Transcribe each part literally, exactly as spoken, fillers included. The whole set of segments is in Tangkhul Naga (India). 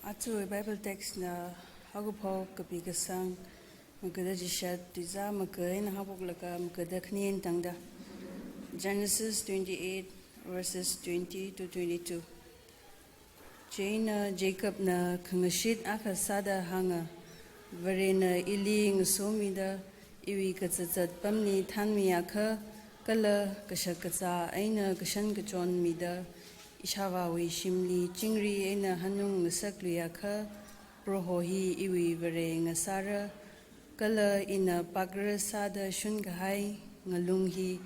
Aja Bible text na Haokaphok kapi kasang, magada chishat, tuizā maga eina haophoklaga magada khani eina tangda. Genesis twenty-eight, verses twenty to twenty-two. Chieina Jacobna khangashit akha sāda hānga, Varena ili ngasomida, iwui kazat zat pamli thanmiakha, kala kashak kazā eina kashan kachon mida, ishāvāwui shimli chingri eina hanung ngasakluiakha, Proho hi iwui Vare ngasāra, kala ina pākra sāda shunkahai ngalung hi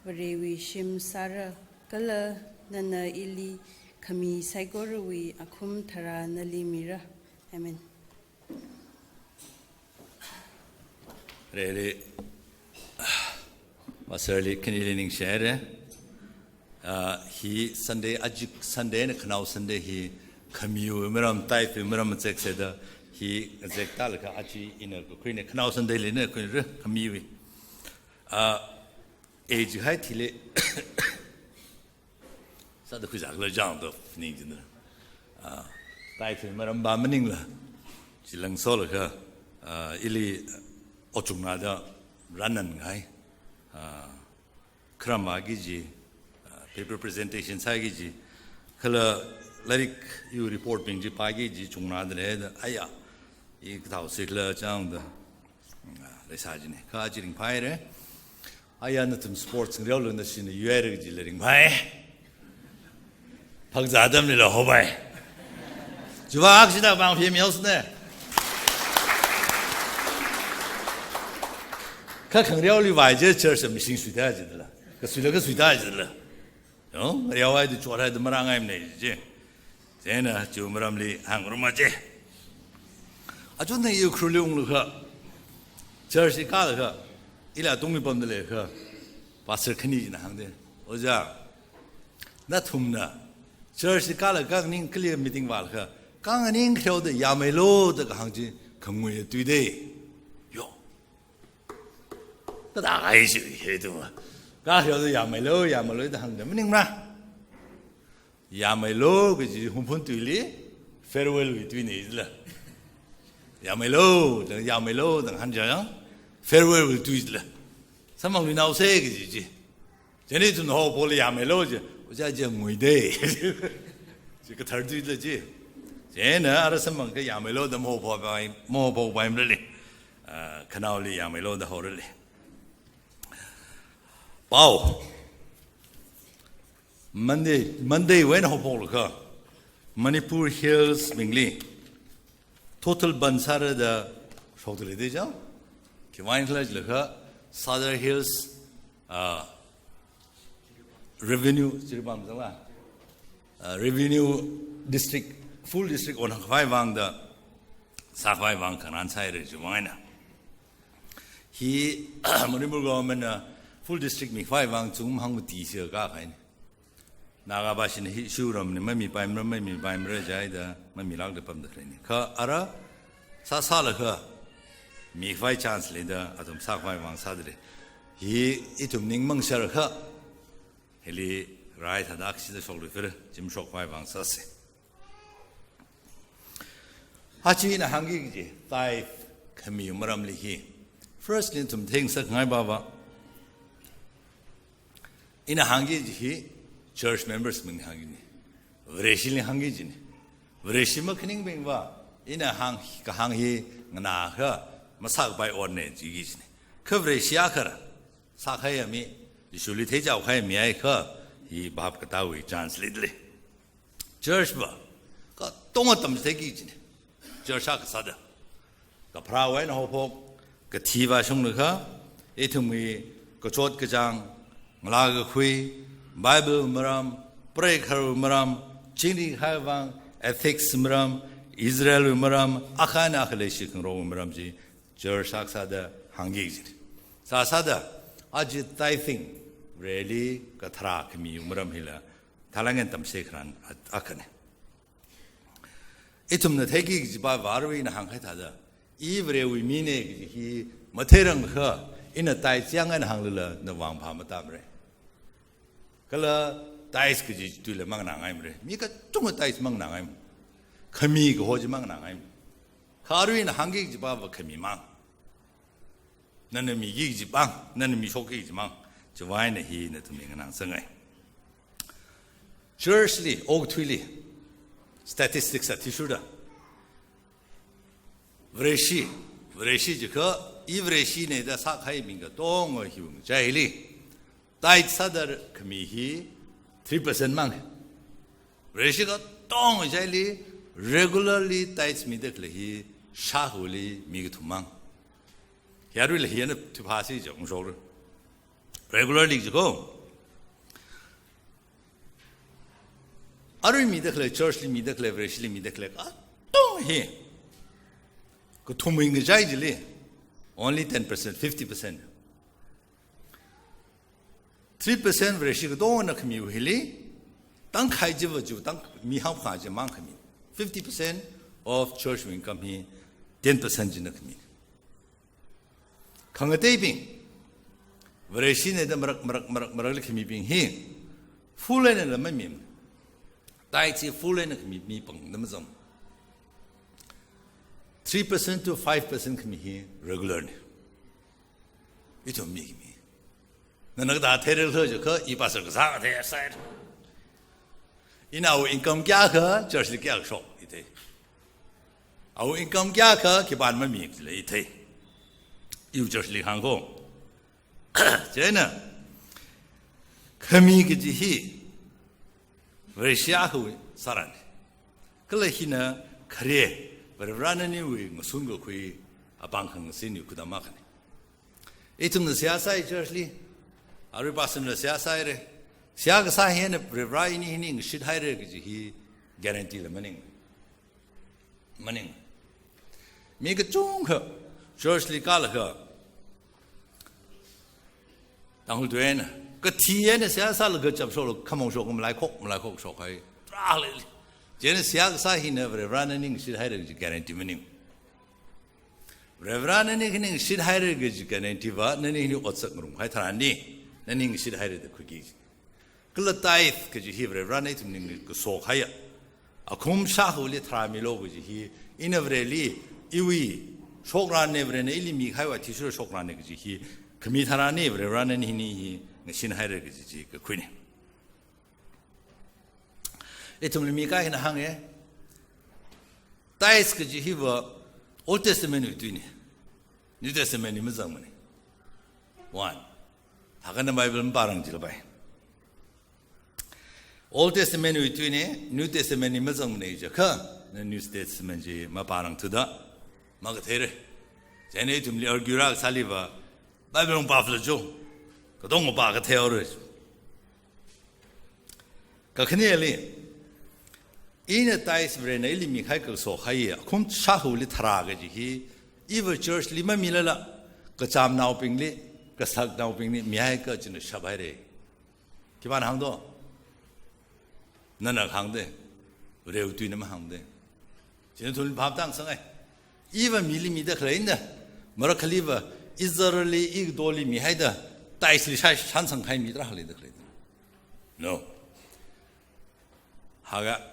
Varewui shim sāra, kala nana ili khami saikorawui akhum tharā nali mira. Amen. Rere, Pastor li khanili ningshihaira. Ah, hi Sunday, aja Sunday na khanao Sunday hi khamiwui maram, tithe wui maram zek sāda, hi zek tālaga aja ina kakhuina, khanao Sunday li na khuira khamiwui. Ah, age hai thili sāda khuizakla jang da ning jina. Ah, tithe wui maram va maningla, chi langsolaga, ah, ili ochungnada rānangai. Ah, kharam vāki kaji, ah, paper presentation sāki kaji, kala lairik iwui report bing chi pāki kaji chungnada leida, aya, i kathao sikla jang da, ah, leisā jina. Kha aja ringphāhaira. Aya nathum sports ngareoluna shina yuihaira kajila ringphāi. Phakzā atamlila hopai. Chiva akshida bang phim yaosne. Kha khangareoli vāi je church mishing suita jidala. Kasuila kasuita jidala. Yo, ngareohaida chothaida marāngaimana ji. Chieina chiwui maramli hāngrumma ji. Achon na Ukhrulli unglaga, church li kālaga, ila tungli pamda leiakha, pastor khani china hāngda, Ojā, nathumna church li kālaga khanganing kali meeting vālaga, khanganing khareoda yāmeilu da kahāng chi khangui tuida. Yo. Kathākahai chi hi tu. Kha khareoda yāmeilu, yāmeilu da hāngda maningmara. Yāmeilu kaji hungphun tuili farewell wui tuina jila. Yāmeilu, da yāmeilu da hānja yang farewell wui tui jila. Samphangluinaosa kaji chi. Chieina ithum haophokli yāmeilu ji, Ojā ji nguida. Chi kathar tui jila ji. Chieina ara samphangakha yāmeilu da mahaophokpai, mahaophokpaimarali. Ah, khanaoli yāmeilu da haorali. Pao. Monday, Monday wui eina haophoklaga Manipur Hills bingli total bandh sāra da shokda leida jang. Khiwui vang khala jilaga Sadar Hills, ah, revenue, Jiribam zangla, ah, revenue district, full district onhāngkhavai vang da sākhavai vang khangarān sāhaira chiwui vang eina. Hi Manipur government na full district mikhavai vang chungmahāng mati sākahai ni. Naga bashina hi shuram ni mamipaimara, mamipaimara jida mamilākda pamda khalei ni. Kha ara sāsālaga mikhavai chance leida athum sākhavai vang sāda lei. Hi ithum ningmang sharkha hili rai thāda kashida shokluifira, chim shokkhavai vang sāsa. Aja ina hāngki kaji, tithe khami maramli hi. First li nathum theingasakngai baba. Ina hāngki kaji hi church members ming hāngki ni. Vareshili hāngki kajina. Vareshi makhaningbing va, ina hāng, kahāng hi nganākha masākapai otna jiki kajina. Kha Vareshi akhara sākahai mi, Jishuli theichao kahai mi akha, hi bhap katāwui chance leida lei. Church va katonga tamchitheiki kajina. Church akha sāda, kapharāwui eina haophok, kathi vāshunglaga, ithumwui kachot kachāng, ngalā kakhui, Bible maram, preigahar maram, chingri kahai vang, ethics maram, Israel wui maram, akha eina akha leishikhangarok maram chi, church akha sāda hāngki kajina. Sāsāda, aja tithing, Vareli katharā khami maram hila, thalangin tamchithei kharān a-, akhana. Ithumna theiki kaji va Varewui eina hāngkahai thāda, i Varewui mina kaji hi matheirangkha, ina tithe yang eina hānglala na vāngphā matāmara. Kala tithe kaji tuila manganāngaimara. Mi kachungkha tithe manganāngai. Khami kaho chimang nganāngai. Kha aruina hāngki kajiva khami mang. Nana miki kajimang, nana mishokki kajimang. Chiwui eina hi nathumli nganāsangai. Church li, okathuili, statistics athishurda, Vareshi, Vareshi jiakha, i Vareshina da sākahai mi katonga hiwui ngachaili tithe sāda khami hi three percent mang. Vareshi katonga ngachaili regularly tithe mida khalei hi shākhuili mi kathum mang. Hi aruila hi ana thuiphāsi jang shokra. Regularly jiko. Arui mida khalei, church li mida khalei, Vareshili mida khalei katonga hi kathumwui ngachai chili only ten percent, fifty percent. Three percent Vareshi katongana khamiwui hili, tangkhai chiva chu tang mi hangphā chi mang khami. Fifty percent of church income hi ten percent china khami. Khangateibing, Vareshina da marak, marak, marak, marakli khamibing hi full einala mamimana. Tithe chi full eina khami mi pangda mazang. Three percent to five percent khami hi regular na. Ithum mi khami. Nana kathā theira jiakha, i pastor kasā thei sai. Ina awui income kayākha, church li kayākha shok, i thei. Awui income kayākha, khipāna mami kajila i thei. Iwui church li hāng ko. Chieina, khami kaji hi, Vareshi akhawui sāran. Kala hina khare, Varivarana nawui ngasun kakhui, apāng khangasin nawui khudam akhana. Ithumna seihā sāi church li, arui pastor na seihā sāhaira. Seihā kasā hina Varivara ini hi ningshit haira kaji hi guarantee la maning. Maning. Mi kachungkha church li kālaga, Tangkhul tui eina, kathi eina seihā sālaga chapshok, khamong shok, malaikhok, malaikhok shokhai. Tarākha leili. Chieina seihā kasā hina Varivarana ningshit haira kaji guarantee maning. Varivarana ninghi ningshit haira kaji guarantee va, nani hili otsak ngarumhai tharan ni, nani ningshit haira da khuiki. Kala tithe kaji hi Varivarana ithum ningli kaso kahaiya. Akhum shākhuili tharāmilu kaji hi, ina Vareli, iwui shokranna, Varena ili mikahaiwui athishurda shokranna kaji hi, khami tharan ni Varivarana nani hi ngashin haira kaji chi kakhuina. Ithumli mi kahina hānga, tithe kaji hiva Old Testament wui tuina. New Testament li mazangmana. One. Thākha na Bible mapārang jilapai. Old Testament wui tuina, New Testament li mazangmana jiakha, na New Testament chi mapārangthuda makatheira. Chieina ithumli argue rākasāliva, Bible ung pāfala jo. Katonga pākathei haora. Kakhaneli, ina tithe Varena ili mikahai kaso kahai, akhum shākhuili tharā kaji hi, iva church li mamilala, kachamnaobingli, kasaknaobingli mihai kachina shaphaira. Khipāna hāngdo? Nana hāngda, Varewui tuina mahāngda. Chieina ithumli phap tāngasangai. Iva mili mida khaleina, marakhaliva Israel li, Igdoli mihaida, tithe li shai shansang kahai mi tarākha leida khaleina. No. Haga,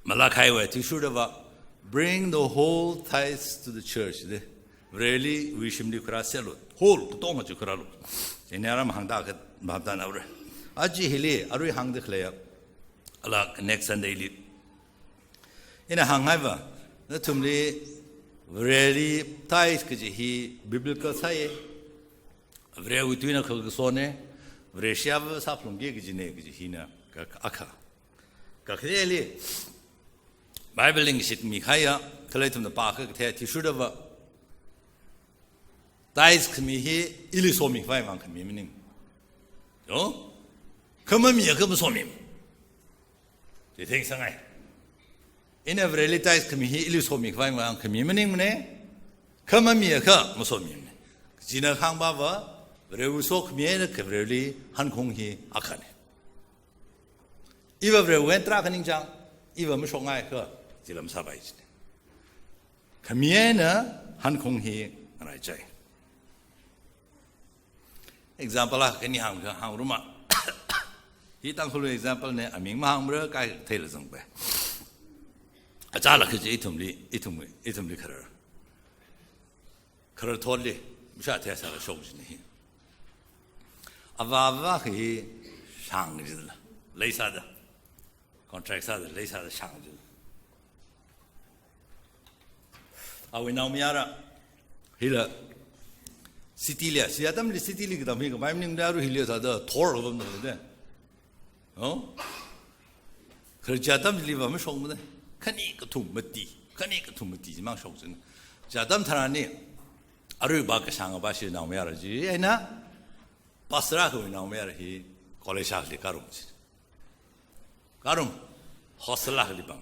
Malachiwui athishurdava, "Bring the whole tithes to the church," da. Vareli, Vareshimli khuirāserlu. Whole, katonga chi khuirālu. Ina aram hāngda kha, bhap tānhaora. Aja hili, arui hāngda khaleiya. Ala next Sunday li. Ina hānghaiva, nathumli, Vareli tithe kaji hi biblical sāya. Varewui tuina kha kasona, Vareshi ava sāphalungki kajina kaji hina, ka, akha. Kakhaneli, Bible li ngashitmi kahaiya, kala ithumna pākakathe athishurdava, tithe khami hi ili somikhavai vang khami maning. Yo? Kha mamiakha masomi. Chi theisangai. Ina Vareli tithe khami hi ili somikhavai vang khami maningmana, kha mamiakha masomimana. China kahāngva, Varewui sokhami eina kha Vareli hankhung hi akhana. Iva Varewui eina tarākha ningchāng, iva mashokngaiakha, chila masāpai jina. Khami eina hankhung hi ngaraichai. Example akha khani hāngkha hāngrumma. Hi Tangkhul example na, aming mahāngmara, kaikhathei la zangpai. Achālakha chi ithumli, ithum, ithumli kharar. Kharar thotli, mishā thei sāla shok jina hi. Avā avā hi shāng jila. Leisāda. Contract sāda, leisāda shāng jila. Awui naomayara, hila, city li, chi atamli city li katam hi kamai maningda aru hili sāda, thor lo bam da. Oh? Kharā chi atamli va mashokmana. Khani kathum mati, khani kathum mati chimang shok jina. Chi atam tharanli, aruiva kashāngva shi naomayara chi, eina, pastor akhawui naomayara hi, college akhali karum chi. Karum, hostel akhali pam.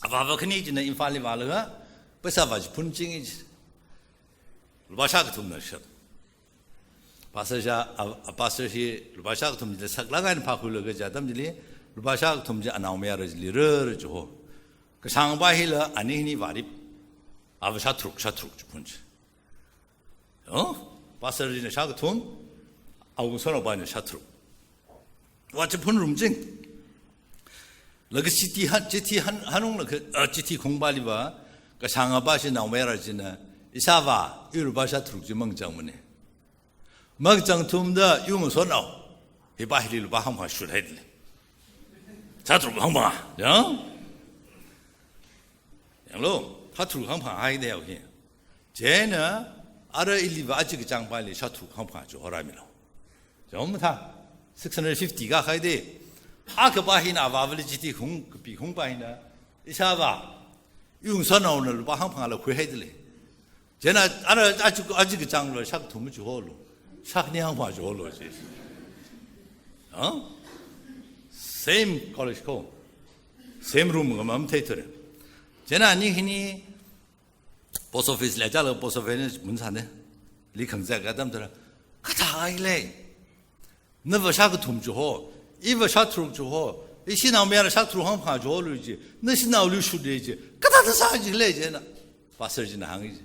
Avā avā khani china Imphal li vālaga, paisa va chi phunching chi. Lupā shākathumna shat. Pastor sha, a, a pastor shi lupā shākathum chi saklāk eina phākhuilaga chi atam chili, lupā shākathum chi anaomayara chili rāra chiho. Kashāngva hila ani hini vārip. Avā shātharuk, shātharuk chi phun chi. Oh? Pastor china shākathum, awungshonnaovana shātharuk. Va chi phunrum ching. Laga chithi han, chithi han, hanunglaga, ah, chithi khungvali va, kashāngva shi naomayara china, ishāvā, iwui lupā shātharuk chi mangachangmana. Mangachangthumda, iwungshonnao, hiva hili lupā hangphangā shut haida lei. Shātharuk hangphangā, ya? Yanglu, shātharuk hangphangā haida yao hi. Chieina, ara iliva aja kachāngvali shātharuk hangphangā chi horāmilu. Chieina mathā, six hundred fifty kahaida, akhava hina avāvali chithi khung, kapi khungva hina, ishāvā, iwungsonnaona lupā hangphangāla khuihaida lei. Chieina, ara aja, aja kachāngla shākathum chiholu. Shākhani hangphangā chiholu chi. Huh? Same college ko. Same room kha matheithura. Chieina ani hini post office li chālaga post office li mun sāna. Li khangazek atam tharan. Kathā ai lei. Nava shākathum chiho, iva shātharuk chiho, ishi naomayara shātharuk hangphangā chiholu chi, nashi naoli shut lei chi, kathāda sā jilei chieina. Pastor china hānga chi,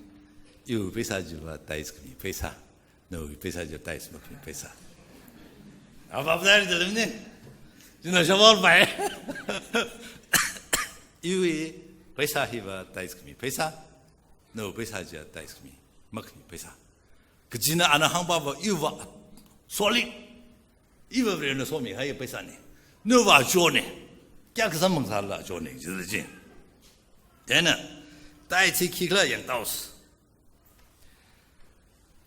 iwui paisa chiva tithe khami paisa, nawui paisa chiva tithe makhami paisa. Apa apa tadi dalam ni? China shawar bai. Iwui paisa hiva tithe khami paisa, nawui paisa chiva tithe khami makhami paisa. Kachina ana hāngpava iwuiva solid. Iva Varena somihai paisana. Nawuiva achonna. Kayākha samphang sālala achonna, jida chi. Chieina, tithe chi khikhala yangthaosa.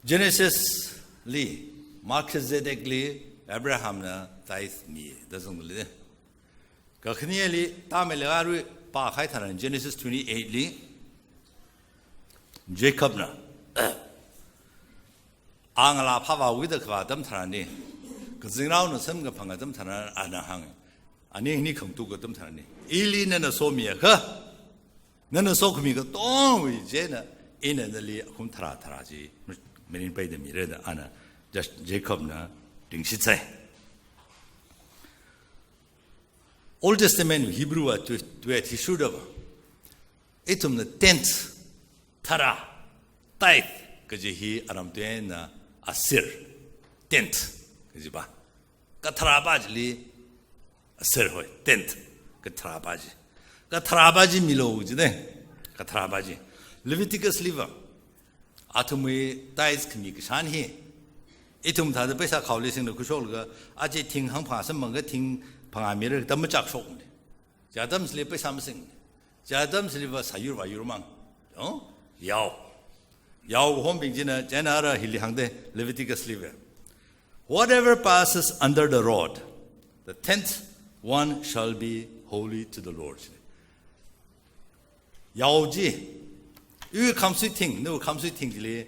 Genesis li, Melchizedek li, Abrahamna tithe mi, da zangli. Kakhaneli, tamei laga arui pākahai tharan Genesis twenty-eight li, Jacobna, a ngalā phāvāwuida kavā atam tharanli, kazingraona samkaphang atam tharan ana hānga, ani hini khangtuk atam tharanli, ili nana somiakha, nana sokhami katongwui chieina, ina nali akhum tharā tharā chi, maninpaida mira da ana, Jas-, Jacobna ringshitsai. Old Testament Hebrew va tui, tui athishurda va. Ithumna tenth, tharā, tithe, kaji hi aram tuina asir, tenth, kajiva. Katharāva chili asir hoi, tenth, katharāva chi. Katharāva chi milu jida, katharāva chi. Leviticus liva. Athumwui tithe khami kashan hi. Ithum thāda paisa khaoli singda khuishoklaga, aja thing hangphangā samphangakha thing phangā mira da machak shokmana. Chi atam chili paisa masingmana. Chi atam chiliva sāyur vāyur mang. Oh? Yao. Yao hombing china, chieina ara hili hāngda Leviticus liva. Whatever passes under the rod, the tenth one shall be holy to the Lord. Yao chi, iwui khamsui thing, nawui khamsui thing chili,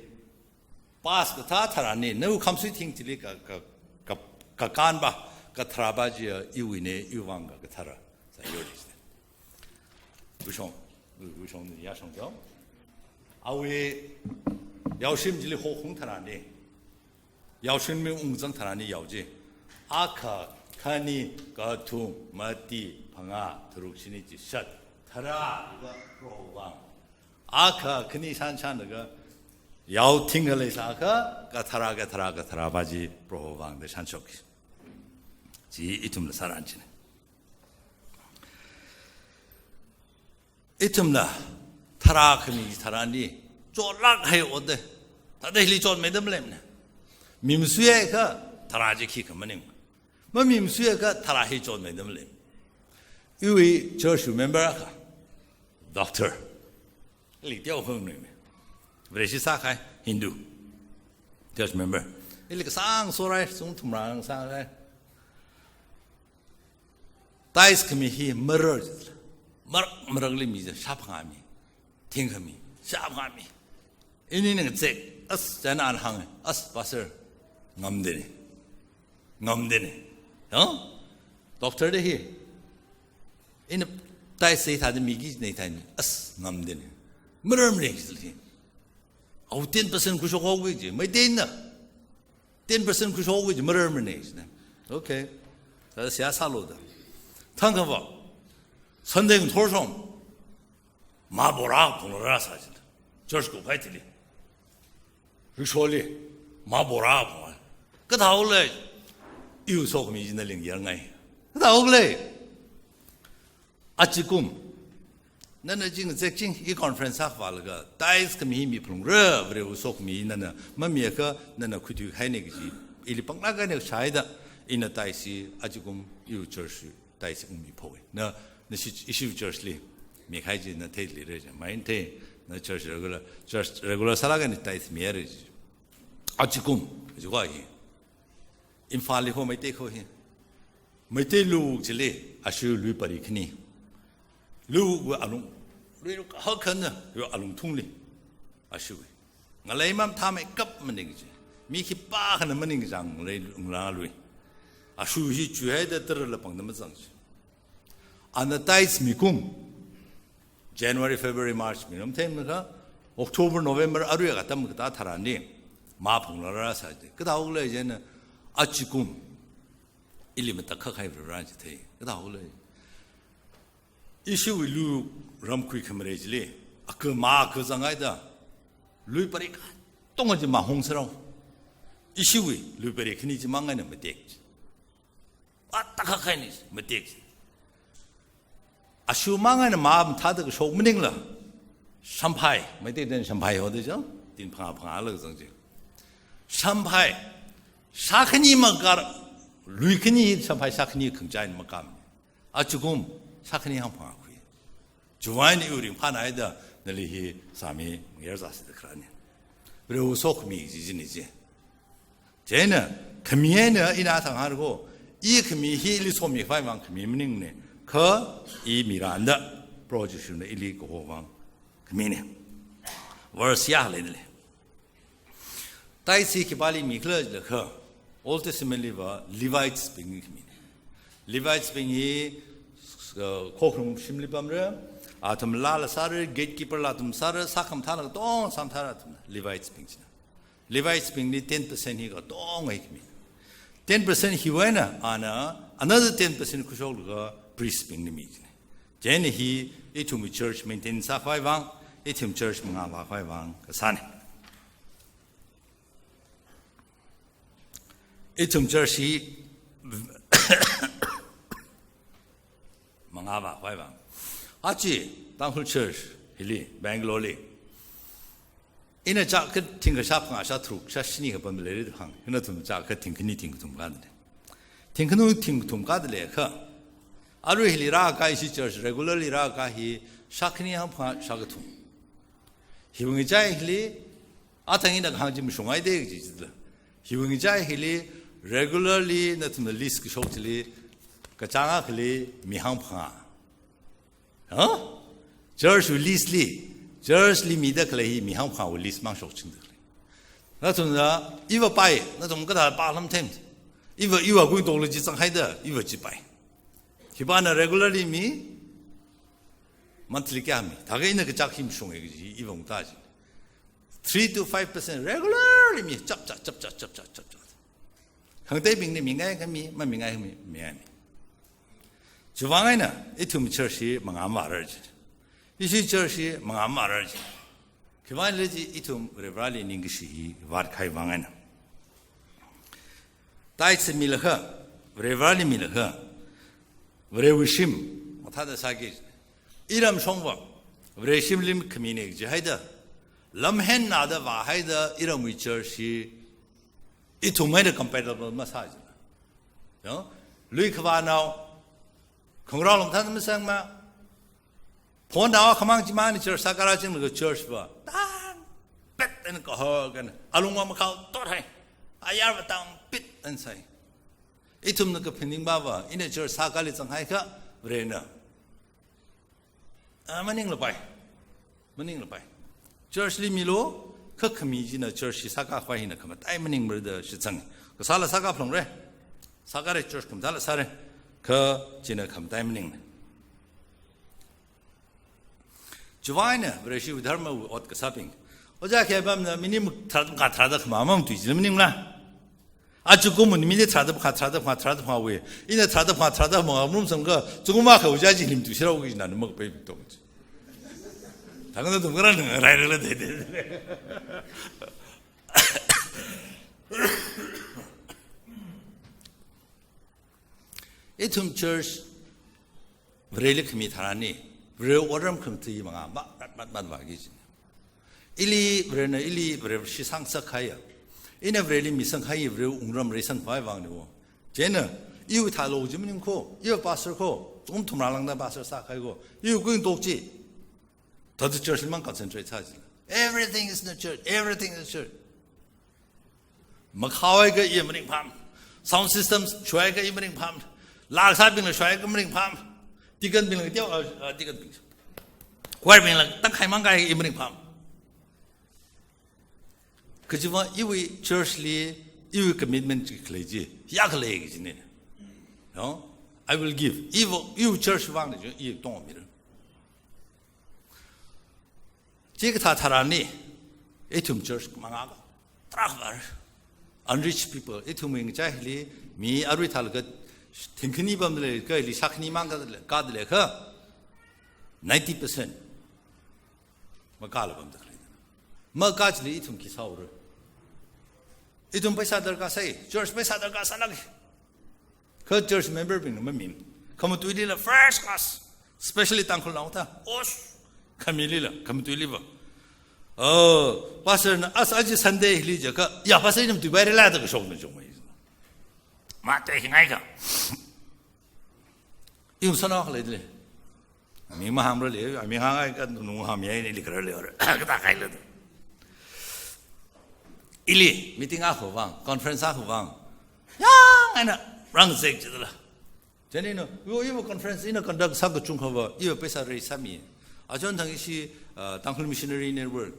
pass kathā tharanli, nawui khamsui thing chili ka, ka, ka, kakānva, katharāva chi, iwuina, iwui vang ka, kathara, sāyur chi. Wushong, wu-, wushong ni yāshong jao. Awui, yaoshim chili hokhung tharanli, yaoshim mi ungzang tharanli yao chi. Akha, khani, kathum, mati, phangā, tharuk, shini, chi, shat, tharā, va, Proho vang. Akha, khani, shan, shan, laga, yao thing khalei sākha, katharā, katharā, katharāva chi, Proho vang da shanshok. Chi ithumla sāran china. Ithumla tharā khami tharāli chotlāk hai ot de. Thāda hili chotmeida maleimana. Mimasuiakha tharā chi khikha maning. Mamimasuiakha tharā hi chotmeida maleimana. Iwui church member akha, doctor. Ili teokha nganuime. Vareshi sākahai, Hindu. Church member. Ili kasāng sorai, sung thumrang sākahai. Tithes khami hi marar, marak marakli mi je, shāphangā mi, thingkha mi, shāphangā mi. Inina ngazek, as, china ana hānga, as, pastor, ngamdane, ngamdane. Huh? Doctor de hi. Ina tithes se thāda miki ne thāni, as, ngamdane. Marar marar hi. Au ten percent khuishok haoki je, Meiteina. Ten percent khuishok haoki je, marar mane jina. Okay. Thāda seihā sālu da. Thangkha va, Sunday ngathor shong, mā bora phungla rāsā jina. Church kupkahai thili, rickshaw li, mā bora phung. Kathāhaole, iwui sokhami china lingyarngai. Kathāhaole. Achikum, nana chi ngazek ching, i conference akha vālaga, tithes khami hi miphalungra, Varewui sokhami nana mamiakha, nana khuithuikahaine kaji, ili panglāk eina shāhaida, ina tithes hi achikum iwui church tithes hi ungmiphok. Na, na shi, ishi church li mikahai chi na theili re, main the, na church regular, church regular sālaga na tithes mihaire. Achikum, achikum hi. Imphal li ho Meitei kho hi. Meitei luwuk chili, ashu lui pari khani. Luwukwui alung, lui lu hakhana, yo alungthungli. Ashuwui. Ngalei mamthā maikap maning je. Mi khipākhana maning jang ngalei, ngalā lui. Ashu hi chuihaida tara lapangda mazang je. Ana tithes mikum, January, February, March mi lam themkha, October, November, arui katam katā tharan ni, mā phungla rāsā je. Kathāhaole jina, achikum, ili matakhak kahai Vare chi thei. Kathāhaole. Ishiwui lui ramkhui khamare chili, akha mā akha zanghaida, lui pari katonga chi mā hong sārao. Ishiwui lui pari khani chi māng eina matek. Atakhak kahaini, matek. Ashu māng eina mā mathāda kashok maningla, shamphai, Meiteina shamphai hoda jo, tin phangā phangāla zang je. Shamphai, shākhani makar, lui khani, shamphai shākhani khangachā eina makam. Achikum, shākhani hangphangā khui. Chiwui eina iwui ringphānaida, nali hi sāmi, ngayar zāsida kharāne. Varewui sokhami chi jini je. Chieina, khami eina ina thang har ko, i khami hi ili somi khavai vang khami maningne, kha i miranda, Proho Jishuna ili kaho vang khamine. Verse ya leile. Tithes hi khipāli mikhala jiakha, Old Testament li va Levites bingli khami. Levites bing hi, uh, khokharum shimli pamra, athum laala sāra, gatekeeper la athum sāra, sākhamathāla katonga sāmathāra athum, Levites bing china. Levites bingli ten percent hi katonga hi khami. Ten percent hiwui eina, ana, another ten percent khuishoklaga priest bingli mi china. Chieina hi, ithumwui church maintain sākhavai vang, ithum church mangā vākhavai vang, kasāne. Ithum church hi mangā vākhavai vang. Achi, Tangkhul church, hili, Bangalore li. Ina chākha thingkha shāphangā shātharuk, shāshini kapam leida hāng. Hina athum chākha thingkhani thingkathum kādalei. Thingkhani thingkathum kādalei kha. Arui hili rākahai ishi church regularly rākahai hi shākhani hangphangā shākathum. Hiwui ngachai hili, athang ina kahāng chi mashungngaide kaji chida. Hiwui ngachai hili regularly nathumna list kashok chili, kachāng akhali mi hangphangā. Huh? Church wui list li, church li mida khalei hi mi hangphangāwui list mang shokchingda khalei. Nathumna, iva pai, nathum kathā pa lam them. Iva, iva gui tokli chi zanghaida, iva chi pai. Khipāna regularly mi, monthly kayā mi. Thākha ina kachāk hi mashunge kaji, iva ungta chi. Three to five percent regularly mi, chap chap, chap chap, chap chap, chap chap. Khangateibingli mingai khami, mamingai khami, mingai mi. Chiwui vang eina, ithum church hi mangā mavārar ji. Ishi church hi mangā mavārar ji. Khiwuivang khala ji ithum Vareli ningkashi hi vātkahai vang eina. Tithes milaga, Vareli milaga, Varewui shim, mathāda sāki. Iram shongva, Vare shimli khamine jihaida, lamhennada vāhaida iramwui church hi ithum eina compatible masāchina. No? Lui khavānao, khangarao lungthan masangma, phonao khamang chimang eina church sākara chinglaga church va tangpet eina kahor kan, alungva makhao tothai, ayarva tangpet eina sai. Ithumna kaphaning bava, ina church sākali zanghaiakha, Varena, ah, maninglapai. Maninglapai. Church li milu, kha khami china church hi sākakhavai hina khamatai maningmara da shitsang. Kasāla sākaphalungra. Sākara church khamathāla sāra. Kha china khamatai maningna. Chiwui eina, Vareshiwui dharmawui ot kasābing. Ojā khipamna minute tharā katharāda khamamam tui chila maningla. Achu kumun minute tharāda kha, tharāda kha, tharāda khawui. Ina tharāda kha, tharāda kha, mrum samka, chunguma kha ojā chi lim tu shirao ki nana makapai tong. Thangna tum kara nang rai rai la de de. Ithum church, Vareli khami tharan ni, Vare otram khangthi manga, ma, mat, mat, mat, vāki china. Ili, Varena, ili, Vare shi sangsak khaya. Ina Vareli mi sanghai, Vare wungram reisangvai vang ni wo. Chieina, iwui thālo chi maningkho, iwui pastor kho, chungthum rālangda pastor sākhai kho, iwui kuing tok chi. Thāda church limang concentrate sā chila. Everything is in the church, everything is church. Makhaoakha i maringpham. Sound system shoakha i maringpham. Laa kasābingla shoakha maringpham. Deacon bingla teo, uh, uh, deacon bing. Choir bingla tangkhai mangkhai i maringpham. Kajiva iwui church li, iwui commitment chi khalei chi, ya khalei ki china. No? I will give. Iwui, iwui church vang ni chi, i tong mira. Chikathā tharan ni, ithum church manga ka, tarākha var. Unreached people, ithum wing chai li, mi arui thālaga, thingkhani pamda leikha, ili shākhani mang kādalei, kādalei kha, ninety percent. Makāla pamda khalei. Makā chili ithum khi sāura. Ithum paisa darkar sai, church paisa darkar sālāka. Kha church member bingna mamim. Khamatuilila first class. Especially Tangkhulnao thā. Os, khamilila, khamatuiliva. Oh, pastor na as aji Sunday li jiakha, ya pastor ina matuipaira la da kashokna chungmei. Matui hi ngaikha. Ithum sānao khalei le. Ming mahāngra le, ming hāngai ka nung hānmi ai ni likra le or. Kathā khaila. Ili, meeting akha vang, conference akha vang. Yang eina, rāngzek chila. Chieina, yo, iwui conference ina conduct sākachungkhava, iwui paisa raise sāmi. Achon thang ishi, uh, Tangkhul Missionary Network.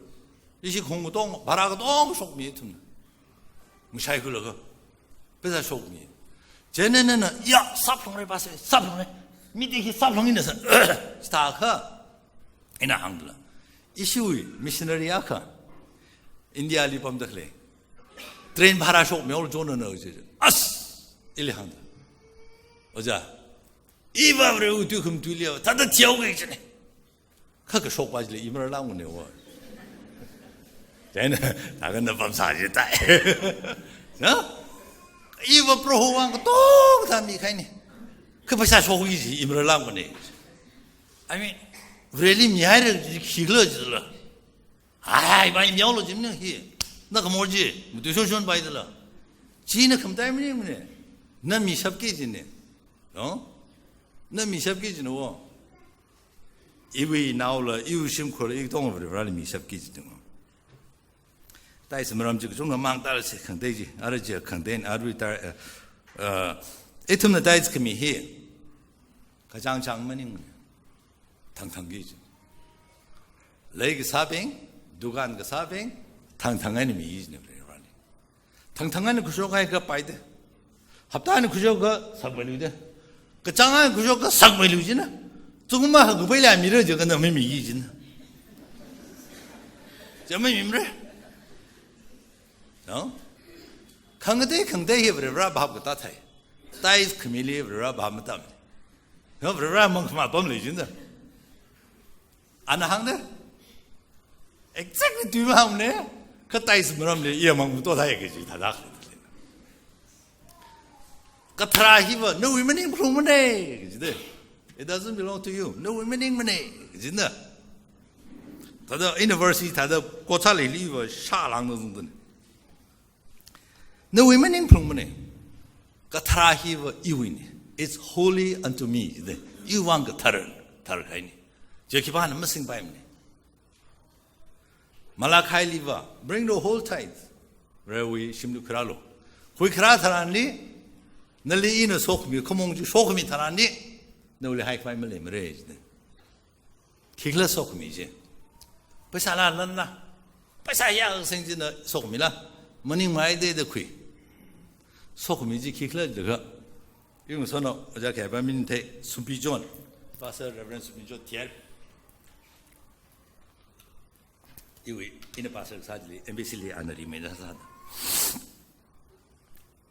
Ishi khong katong, bhara katong shokmi ithumna. Mashai khulaga. Paisa shokmi. Chieina nana, ya, sāphalungra pastor, sāphalungra. Meeting hi sāphalungina sā. Chithākha. Ina hāngla. Ishiwui missionary akha. India li pamda khalei. Train bhara shokmi ol jona na uji. As! Ili hāngda. Ojā. Iva Varewui tui khamatuili, thāda thihaoki china. Kha kashokpa chili imar lam ngune wa. Chieina, thākha na pamsā chi tai. Na? Iva Proho vang katong thāmi khai ni. Kha paisa shokki chi imar lam ngune. I mean, Vareli mihaira khikhala chila. Ai, bai mihaolo chimna hi. Na khamor chi, matuishon shonpai dala. China khamatai maningmana. Na mishapki china. No? Na mishapki china wo. Iwui naola, iwui shimkhurla, i katong Vareli mishapki china. Tithes maram chi kachungkha mang tārasi khangatei chi, ara chi khangatei, ara tithe, eh, eh, ithumna tithes khami hi, kachāngchāng maning, thangthangki chi. Lei kasābing, dukan kasābing, thangthang eina mi china Vareli. Thangthang eina khuishokhaikha paida. Hapta eina khuishokakha sakmeiluida. Kachāng eina khuishokakha sakmeilu china. Chungma ha kupai la mira jiakha na mamiki china. Chi mamimara. No? Khangatei, khangatei hi Vare bhap katāthai. Tithes khamili Vare bhap matam. No, Vare mang khamapam lei china. Ana hāngda. Exactly tui mahāngmana. Kha tithes maramli, iya mang muto thai kaji thāda. Kathara hiva, nawui maningphalungmana, kajida. It doesn't belong to you. Nawui maningmana, kajida. Thāda university thāda kotsa leili iva shālāngda zungdun. Nawui maning phlungmane. Kathara hiva iwuine. It's holy unto me. Iwui vang kathar, thar kahaine. Chi khipāna masingpaimane. Malakhiliva, bring the whole tithe. Varewui shimli khuirālu. Khuikhara tharanli, nali ina sokhami, khamong chi sokhami tharanli, nawuili haikhavai maleimare jine. Khikhala sokhami chi. Paisa la lan la. Paisa ya seng jina sokhamila. Maningmei de de khui. Sokhami chi khikhala de kha. Yung sono, aja kaya pa min te, Sumpi John. Pastor Reverend Sumpi John Thier. Iwui, ina pastor sāli, M B C li ana rimeina sāda.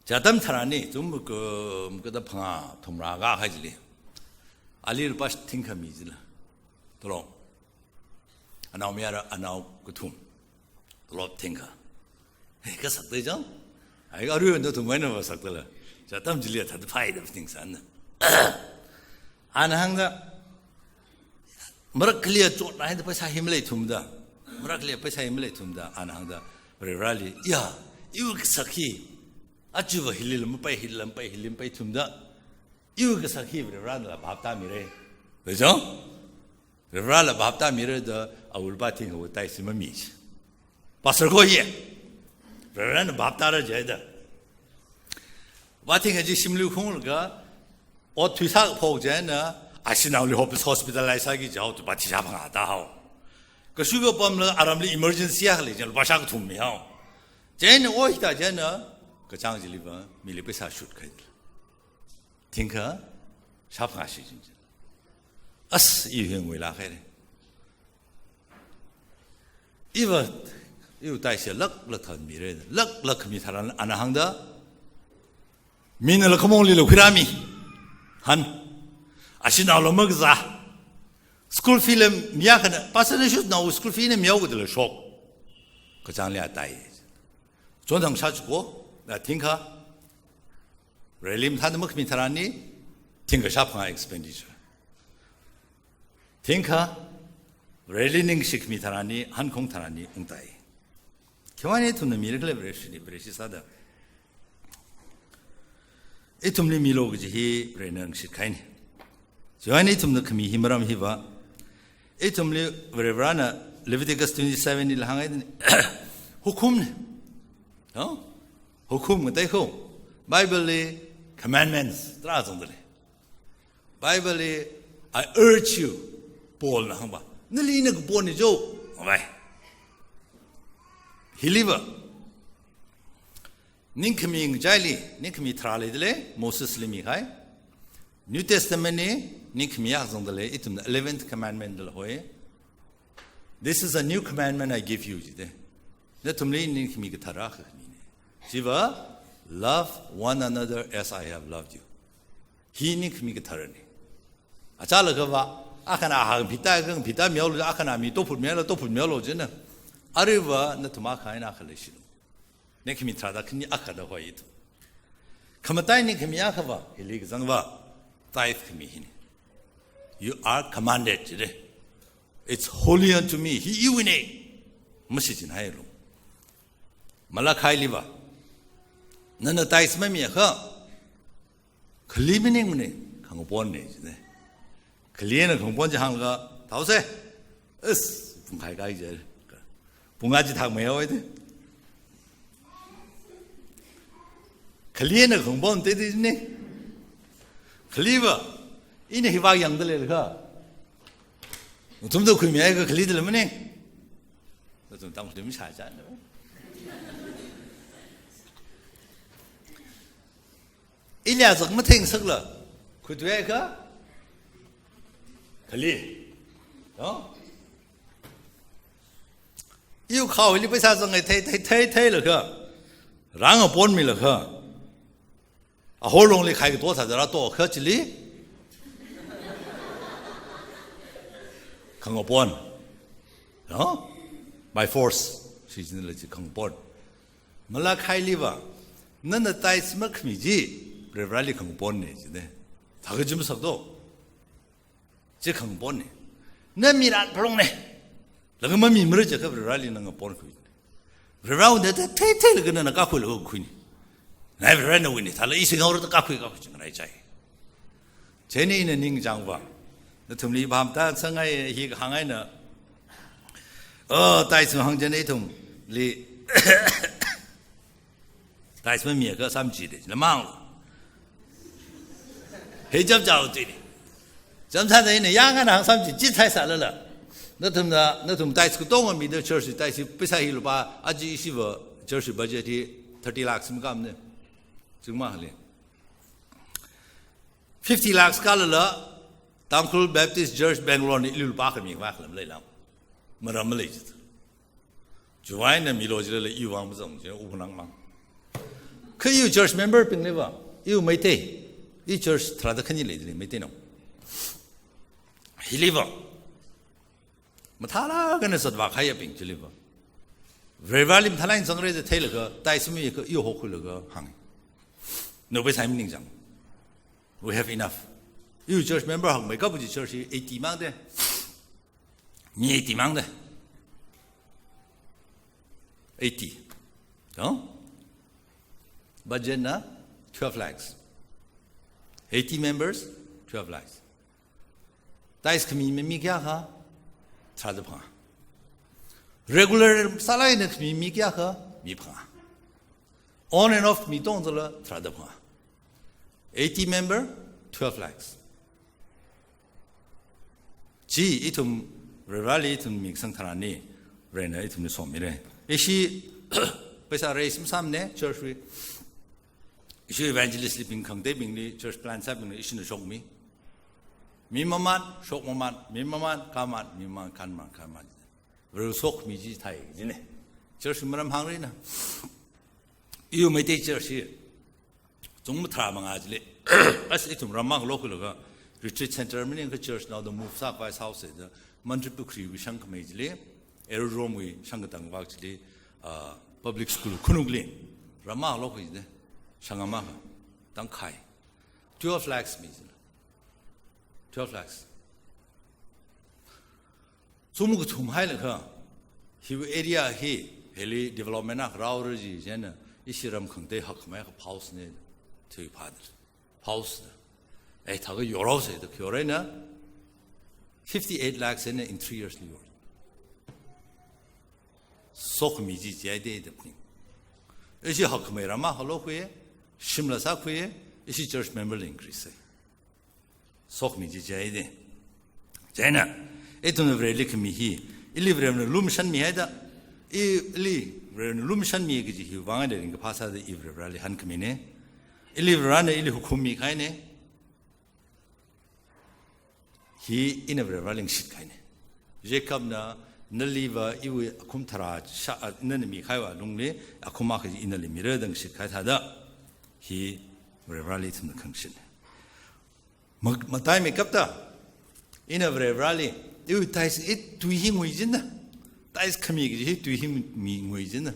Chi atam tharanli, tum ka, kada phangā, thumrā kahai chili. Ali lupā thingkha mi chila. Tolong. Anaomayara, anao kathum. Tolop thingkha. Hei, kasakta jang. Ai, arui ndo thumwui eina masakta la. Chi atam chili thāda phaida thing sāna. Ana hāngda, marakli achotna haida paisa hi maleithumda. Marakli paisa hi maleithumda. Ana hāngda, Varivarali, ya, iwui kasak hi. Achiva hili lam pai, hili lam pai, hili lam paithumda. Iwui kasak hi Varivarala bhap tāmire. Lejo? Varivarala bhap tāmire da, awui lupā thingkha tithe si mami. Pastor ko ye. Varivarana bhap tāra jida. Lupā thingkha chi shimli khunglaga, ot thuisā phok chieina, ashinaoli hop-, hospitalize sāki jao tu lupā thishā phangā tāhao. Kasui kapamla aramli emergency akha lei chieina lupā shākathum mihao. Chieina oi ta chieina, kachāng chiliva, mili paisa shut khai. Thingkha, shāphangā shi jin jin. As, i heng wui la khai re. Iva, iwui tithe si laklak thanmire, laklak khami tharan ana hāngda, minala khamongli lo khuirāmi. Han. Ashinaola makazā. School fee la miya khana, pastor na shut nao school fee na miya kudala shok. Kachāngli atai. Chonthang shāchuko, na thingkha. Vareli mathāda makhami tharanli, thingkha shāphangā expenditure. Thingkha, Vareli ningshi khami tharanli, hankhong tharanli, ungtai. Khiwuivang ithumna mirakhala Vareshili, Vareshi sāda. Ithumli milo kaji hi Varena ngashit kahaine. Chiwuivang ithumna khami hi maram hiva. Ithumli Varivarana Leviticus twenty-seven li hāngai, hukum ne. No? Hukum ngatei ko. Bible li commandments, tarā zangda lei. Bible li, "I urge you," Paulna hāngba. Nali ina kapon ni jo. Alright. Hiliva. Ningkhami ngachaili, ningkhami tharā leidalei, Mosesli mikahai. New Testament li, ningkhami akha zangda lei, ithumna eleventh commandment dala hoi. "This is a new commandment I give you," jide. Nathumli ningkhami kathara khanine. Chiva, "Love one another as I have loved you." Hi ningkhami katharane. Achālakhava, akhana hang phita, kang phita miyaolu, akhana mi tophut miyaolu, tophut miyaolu jina. Aruiva, nathum akha eina akha leishilu. Ningkhami tharāda khani akhada hoi ithum. Khamatai ningkhami akhava, hili kazangva, tithe khami hine. "You are commanded," jide. "It's holy unto me." Hi iwuine. Mashichinhaialu. Malakhiliva. Nana tithe mamiakha. Khali maningmane, khangapon ne, jine. Khalina khangapon chi hānglaga, thaose. Is, pungkhai kai je. Pungā chithang mei haowa de. Khalina khangapon te de ne. Khaliva, ina hiva yangda leilakha. Nathumda khuimiakha khalida leimane. Nathum tam khuimi sāchāna. Ili azak mathengsakla, khuithuiakha, khali. No? Iwui khao hili paisa zangai thei, thei, thei, theilakha. Rāngapon milakha. Ahorlongli khai kato thāda rātoakha chili. Khangapon. No? By force. Shichinla chi khangapon. Malakhiliva, nana tithe makhami chi, Varivarali khangapon ne, jine. Thākha chi masakto. Chi khangapon ne. Na miran phalung ne. Laga mamimara jiakha Varivarali nana ponkhui. Varivarana theitheilaga nana kakhuilaga khuini. Nai Varivarana wini, thāla ishi ngaora da kakhui kakhui chingaraichai. Chieina ina ningchāngva, nathumli pamda sangai hi kahāng eina. Oh, tithes hāngchina ithumli. Tithes mamiakha samchida, lamang. He chapchao chili. Chapchāda ina yangana hāng samchi, chi tithes sālala. Nathumna, nathum tithes katonga mida church tithes paisa hi lupā, aja ishiva church budget hi thirty lakhs makamne. Chungmali. Fifty lakhs kālala, Tangkhul Baptist Church Bangalore na ili lupā khami khavā khalam leilam. Maram malei jit. Chiwui eina milo jilala iwui vang mazang jina, upanang mang. Kha iwui church member bingli va, iwui Meitei, iwui church tharāda khani leili Meiteinao. Hili va. Mathālāk eina zatvā kahaiyabing chili va. Varivarali mathālāk eina zangra da theilaga, tithes mamiakha iwui hokhuilaga hāngi. No, paisa hi maningchāng. We have enough. Iwui church member hakmeikap chi church hi eighty mangde. Mi eighty mangde. Eighty. No? Budget na twelve lakhs. Eighty members, twelve lakhs. Tithes khami mi kayākha? Tharāda phangā. Regular sālāk eina khami mi kayākha? Mi phangā. On and off mi tongzala tharāda phangā. Eighty member, twelve lakhs. Chi ithum Varivarali ithum mikasang tharan hi, Varena ithumli somira. Ishi paisa raise masāmane, church wui. Ishi evangelist li bing khangateibingli, church plant sābingli ishina shokmi. Mi mamat, shok mamat, mi mamat, kamat, mi mamat, kanmat, kanmat. Vare shokmi chi thai jine. Church maram hāngrina. Iwui Meitei church hi. Chungmei tharā mangā chili. As ithum ram makhalokhuilaga retreat center maningakha church naoda move sākhavai sāhaosa da Mantripukhri wui shangkhamei chili, aerodrome wui shangkatang vak chili, ah, public school khanukli ram makhalokhui da. Shang ama tangkhai. Twelve lakhs mi chili. Twelve lakhs. Sum kathum hailakha, hiwui area hi, hili development akha rāra ji chieina, ishi ram khangatei hakmei akha pause ne, thui phada. Pause da. Eh, thākha yorhaosa da, yorhaina, fifty-eight lakhs eina in three years li yor. Shokmi chi chihaida da pning. Ishi hakmei ram makhalokhui, shimla sākhui, ishi church member li increase sai. Shokmi chi chihaida. Chieina, ithumna Vareli khami hi, ili Varena lumashanmi haida, i, ili Varena lumashanmi kaji hiwui vang eina ringkaphā sāda i Vareli hankhamine. Ili Varena ili hukhummi kahaine. Hi ina Vareli ngashit kahaine. Jacobna naliva iwui akhum tharā sha, a, nana mikahaiwui lungli, akhum akha ina nali mira da ngashit kahai thāda, hi Vareli ithumna khangashitne. Ma-, mataimeikapta, ina Vareli, iwui tithes hi tui hi nguijinna. Tithes khami kaji hi tui hi mi nguijinna.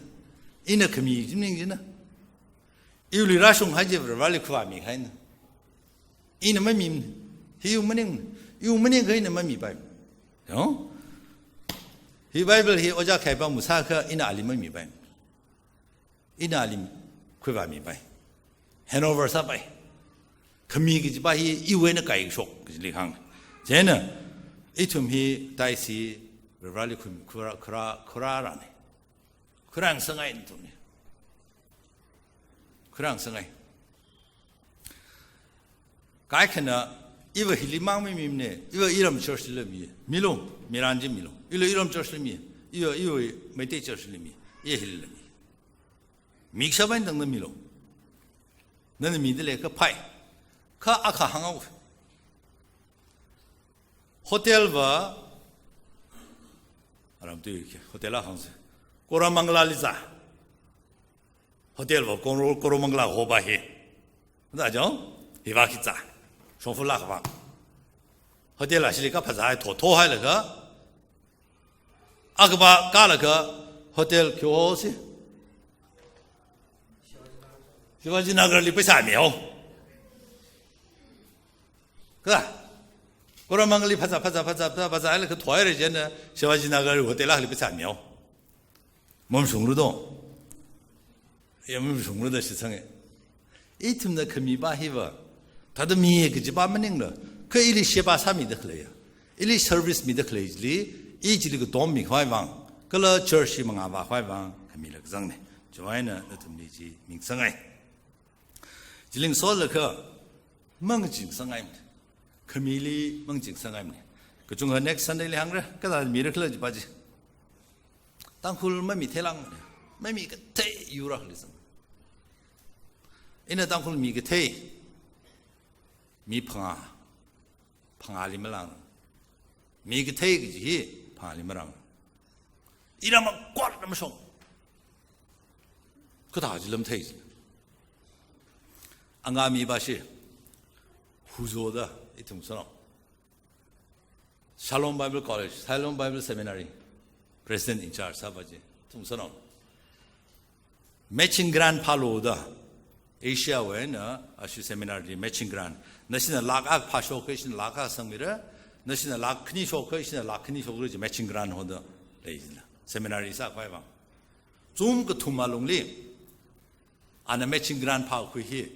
Ina khami ji maningchinna. Iwuili rāshunghai chi Vareli khuivāmi kahaina. Ina mamimana. Hi iwui maning, iwui maningakha ina mamipai. Yo? Hi Bible hi ojā khipāna sākha ina ali mamipai. Ina ali khuivāmipai. Handover sāpai. Khami kajipa hi iwui eina kaishok kajili hāng. Chieina, ithum hi tithes hi Vareli khum-, khura, khura, khura rane. Khurang sangai ithumne. Khurang sangai. Kaikhana, iva hili mang mimimane, iva iram church li mi, milo, miran chi milo. Ilo iram church li mi, iva, iva Meitei church li mi, iva hili mi. Miksa bain tangda milo. Nana mida leikha phai. Kha akha hānghao. Hotel va, aram tui ke, hotel a hāngsa. Koramangala li zā. Hotel va Koro-, Koramangala hoba hi. Da jo, hiva khi zā. Shongfala kavang. Hotel a shili kaphā zāhai tho, thohailaga. Akaba kalaga hotel kyo si. Shivaji Nagar li paisa mihao. Ka. Koramangli phazā, phazā, phazā, phazā, phazā, ala kha thoire jina, Shivaji Nagar hotel akha li pichan miao. Mamashungra do. Ya, mamashungra da shitsanga. Ithumna khami pa hiva, thāda mi kaji pa maningla, kha ili sheba sāmida khalei ya, ili service mida khalei chili, i chili katom mikhavai vang, kala church hi mangā vākhavai vang, khamila kazangne. Chiwuivang eina nathumli chi ming sangai. Chili ngasolaga, mangaching sangai. Khamili mangaching sangai. Kachungkha next Sunday li hāngra, kathāda mira khala chi pa chi. Tangkhul mami theilang, mami kathei yur akhali sang. Ina Tangkhul mi kathei, mi phangā, phangāli malang. Mi kathei kaji hi phangāli malang. Ina makot na mashong. Kathā chi lam thei chi. Angami pa shi, Huzo da, ithum sanao. Shalom Bible College, Shalom Bible Seminary, President in charge sāpa chi, ithum sanao. Matching grant phālu da, Asia wui eina, ashi seminary li matching grant. Nashina lakh akha phāshok akha, ishina lakh akha sangmira, nashina lakh khani shok akha, ishina lakh khani shokra chi matching grant hoda lei jila. Seminary sākhavai vang. Chum kathum alungli, ana matching grant phākhui hi,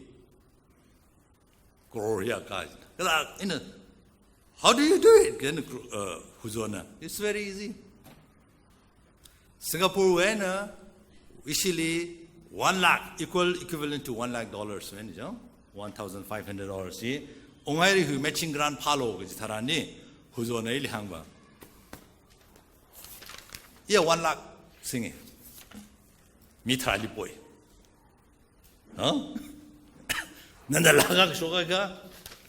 crore ya ka. Kala ina, "How do you do it?" Kala, uh, Huzona. It's very easy. Singapore wui eina, ishili one lakh, equal, equivalent to one lakh dollars, wui eina jo? One thousand five hundred dollars chi. Unghaira hui matching grant phālu kaji tharan ni, Huzona ili hāngpa. Iya one lakh singe. Mi tharāli poi. Huh? Nana lakh akha shok akha,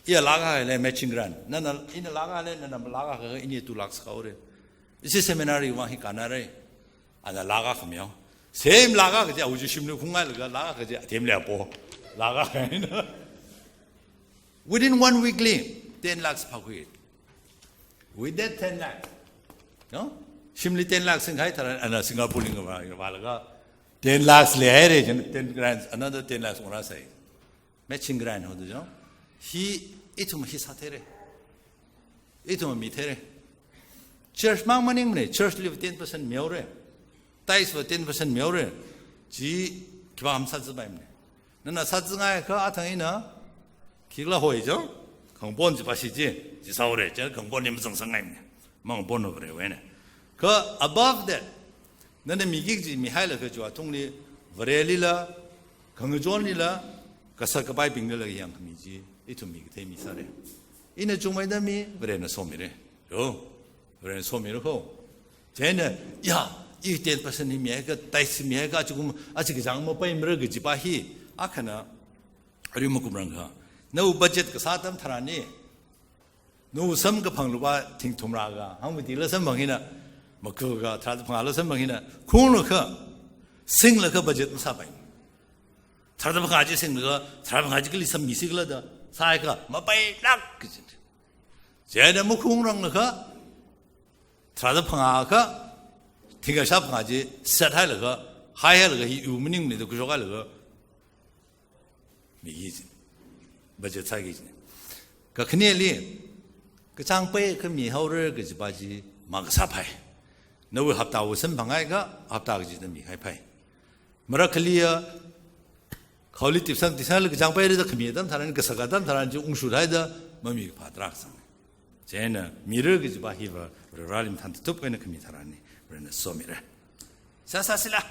iya lakh akha lei matching grant. Nana, ina lakh akha lei, nana lakh akha, ini two lakhs kahaore. Ishi seminary vang hi kannare. Ana lakh akha miao. Same lakh akha kaji, awui shimli khungai laga lakh akha kaji, athemli apo. Lakh akha, you know. Within one week li, ten lakhs phākhui. With that ten lakh, no? Shimli ten lakh singkahai tharan, ana Singapore li ngavā, ngavālaga, ten lakhs leihaire, jen ten grants, another ten lakhs ungrāsai. Matching grant hoda jo. Hi, ithum hi sātheire. Ithum mitheire. Church mang maningmane, church li ten percent mihaore. Tithes va ten percent mihaore. Chi khipā ham sāzāpaimane. Nana sāzāngai akha athang ina, khikhala hoi jo, khangapon chi pa shi chi, chi sāhaore, chi khangapon ni mazang sangngaimane. Mangapon no Vare wui eina. Kha above that, nana miki kaji mihailaga chiwui tungli, Varelila, khangachonlila, kasā kapaibinglila yangkhami chi, ithum mi kathei mi sāre. Ina chungmeida mi, Varena somire. Jo, Varena somira kho. Chieina, ya, i ten percent hi mihai akha, tithes hi mihai akha, achikum, achi kachāng mapaimara kaji pa hi, akhana, ari makumrang kha. Nawui budget kasā atam tharan ni, nawui samkaphang lupā thing thumrā akha, hangmatila samphang hina, maku akha, tharāda phangāla samphang hina, khunglaga, singlaga budget masāpai. Tharāda phangā chi singlaga, tharāda phangā chi kali sammi sikhala da, sāakha, mapailāk kaji. Chieina makhungranglaga, tharāda phangā akha, thingkasha phangā chi, set hailaga, haihailaga, hi u maningmane da khuishokhailaga, miki kaji, budget sāki kaji. Kakhaneli, kachāng pei akha mihaora kaji pa chi makasāpai. Nawui haptawui samphangakha, hapta kachida mihaipai. Marakhaliya, khaoli tipsang, tipsangla kachāng peira da khami atam tharan, kasā atam tharan chi ungshut haida, mamikaphā tarākha sang. Chieina, mira kaji pa hiva, Vareli mathān tatup eina khami tharan ni, Varena somira. Sāsāsila.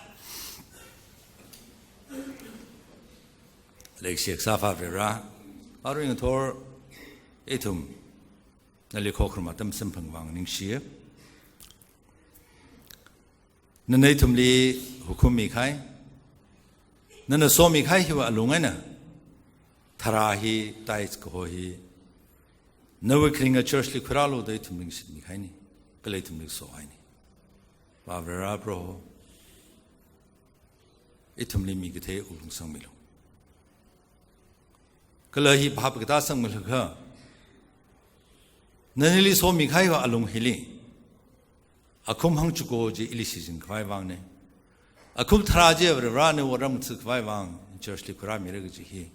Leikashi kasā Vare, arui ngathor, ithum, nali khokharum atam samphang vang ningshi. Nana ithumli hukum mikahai, nana somikahai hiwui alung eina, tharā hi, tithes kaho hi, nawui kharinga church li khuirālu da ithumli shitmikahaine, kala ithumli sohaine. Pa Vare Proho, ithumli mi kathei wuklung sangmilu. Kala hi phap katā sangmilaga, nanili somikahaiwui alung hili, akhum hangchuko chi ili shichinkhavai vangne. Akhum tharā chi Vare nawui otram ngathakhavai vang, church li khuirāmira kaji hi.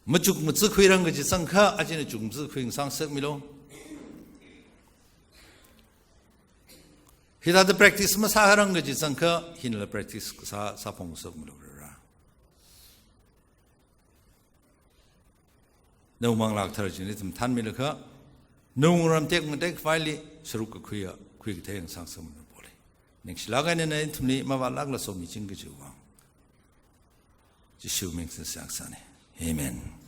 Machuk machuk khuirang kaji zangkha, achina chuk machuk khuingasang sakmilu. Hithāda practice masārang kaji zangkha, hinala practice sā, sāphong sakmilu Varivarā. Nawui manglā kathara chili ithum thanmilaga, nawui ngarā tekmatekvali saruk kakhuiya, khuikathei ngasang sakmilu Proho. Ningshilāk eina ithumli mavātlākla somiching kajiwui vang Jishu ming singsa ngasakna. Amen.